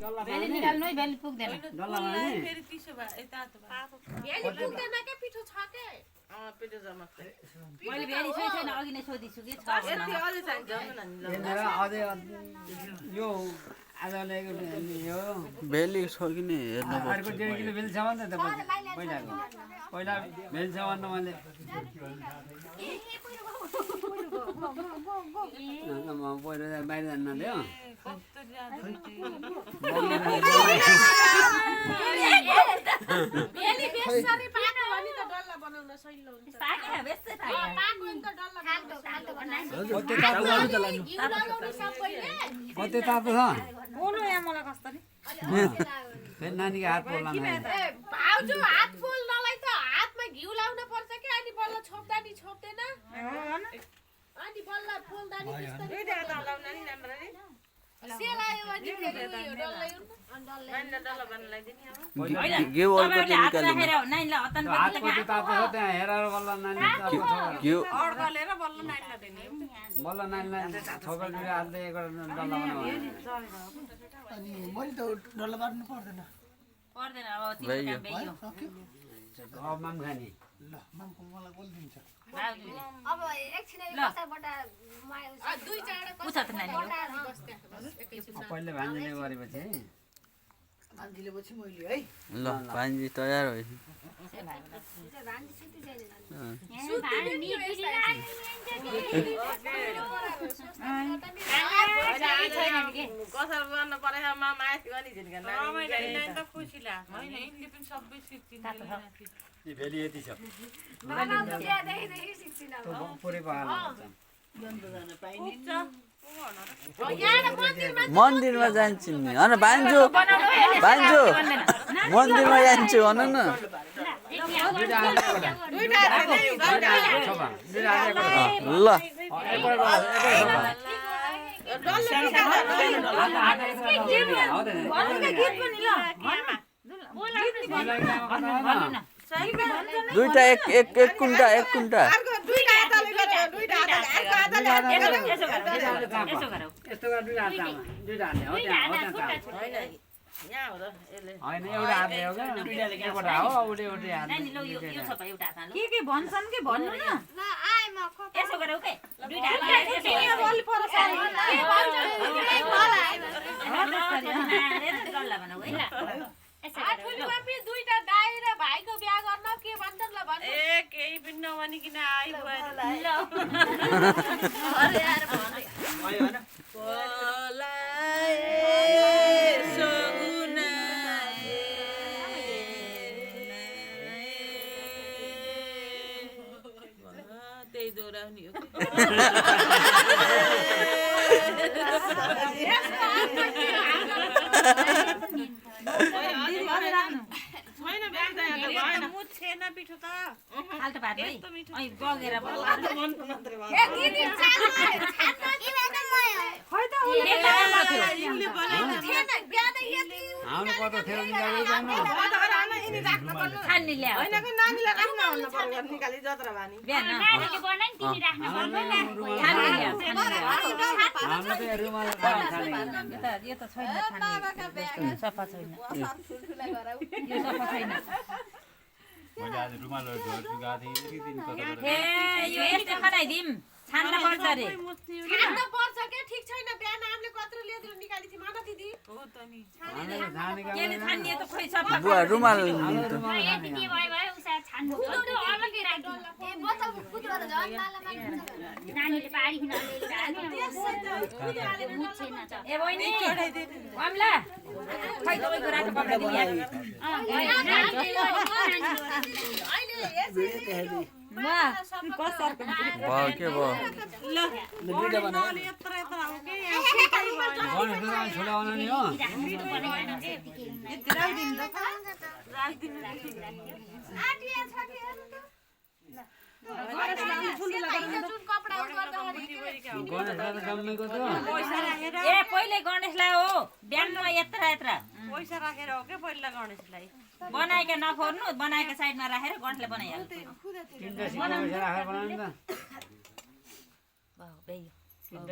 भेली निकाल्नु है भेली पुग्दैन डल्ला भने फेरि पिसो भए यता त भेली पुग्दैन के पिठो छ के पिठो जम्मा मैले भेली छैन अघि नै सोधिछु कि छ यति अझै चाहिन्छ नानी हेरेर अझै यो आज ल्याएको यो भेली छ कि नि हेर्नु अर्को 1.5 किलो भेली छ भने त पहिलाको पहिला भेली छ भने मैले पहिला बाहिर जान्न थियो भेली बेसरी पाक्यो भने त डल्ला बनाउन सजिलो हुन्छ पाकेर बेच्दै पाक्यो भने त डल्ला खाल्टो खाल्टो बनाउनु कति तातो छ घिउ लगाउनु सबैले कति तातो छ बोल्नु यहाँ मलाई कसरी फेरि नानीको हात पोल्ला भाउजू हात पोल्नलाई त हातमा घिउ लाउन पर्छ के अनि बल्ल छोप्दा नि छोप्दैन अनि बल्ल पोल्दा नि त्यस्तै सेलायो भने फेरि यो डल्लै डल्ला बनाउनलाई दिने अब घिउ अलिकति तपाईँहरूले हात निकाल्नु राखेर नानीलाई हतान हात कति तातो छ त्यहाँ हेरेर बल्ल नानी तातो छ घिउ अड्कलेर बल्ल नानीलाई दिने बल्ल नानीलाई छोपेर हाल्दै एक डल्ला बनाउनु अनि मैले त डल्ला बार्नु पर्दैन पर्दैन अब तिम्रो काम भइयो अब माम खाने ल मामको मलाई बोलिदिन्छ भाउजूले अब एकछिन बसाबाट दुई चाँडा पुछ त नानी पहिले भान्जीले गरेपछि है मान्छेले पछि मैले है ल भान्जी तयार हो कसरी गर्न परेको माया पनि झिन्का नानी त खुसी लाग्छ होइन यिनले पनि सबै सिक्छिन् यी भेली यति छ बनाउनु त्यहाँदेखि सिक्छिन अब पुरै पकाएर मन्दिरमा जान्छु नि होइन भान्जु भान्जु मन्दिरमा जान्छु भन न ल दुईटा एक कुन्टा एक कुन्टा होइन एउटा हातले हो क्या एउटा हो उठे उठे हात के भन्छन् के भन्नु न यसो गरौ के दुईटा डल्ला बनाऊ है दुईटा दाइ र भाइको बिहा गर्न के भन्छन् ल भन्नु ए केही पनि नभनिकन आइगयो त्यही दोहोऱ्याउने हो छैन पिठो त फाल्टो भात है अनि बगेर हाम्रो कता थियो खान्ने ल्यायो नानीलाई राख्न भन्नु पर्यो निकाली जत्रा भानी बिहान हाम्रो त रुमाल यो त छैन खाने सफा छैन यो सफा छैन मैले आज रुमालहरु धोएको थिएँ यति दिन कता ए यो यस्तो बनाइदिम छान्न पर्छ रे खान पर्छ के ठीक छैन बिहान हामीले कत्रो ल्याएर निकाली थियौ मामा दिदी हो त नि केले छान्ने त खोइ सफा बुवा रुमाल यति के भयो उसा छान्नु अलग्गै राख्नु ए बोतल कुतुबाट झन् नालामा नानीले पारी किन ए बहिनी कमला खै तपाईको रातो कपडा दिए म कसर भयो के भयो ल दुईटा बनाऊ यत्र यत्र हो के गणेश छोडाउनु नि हो गणेश जम्मेको त ए पहिले गणेशलाई हो बिहानमा यत्र यत्र पैसा राखेर हो के पहिला गणेशलाई बनाएका नफोर्नु बनाएका साइडमा राखेर गणेशले बनाइहाल्छ तिनटा सिक्का पैसा राखेर बनाउनु त भयो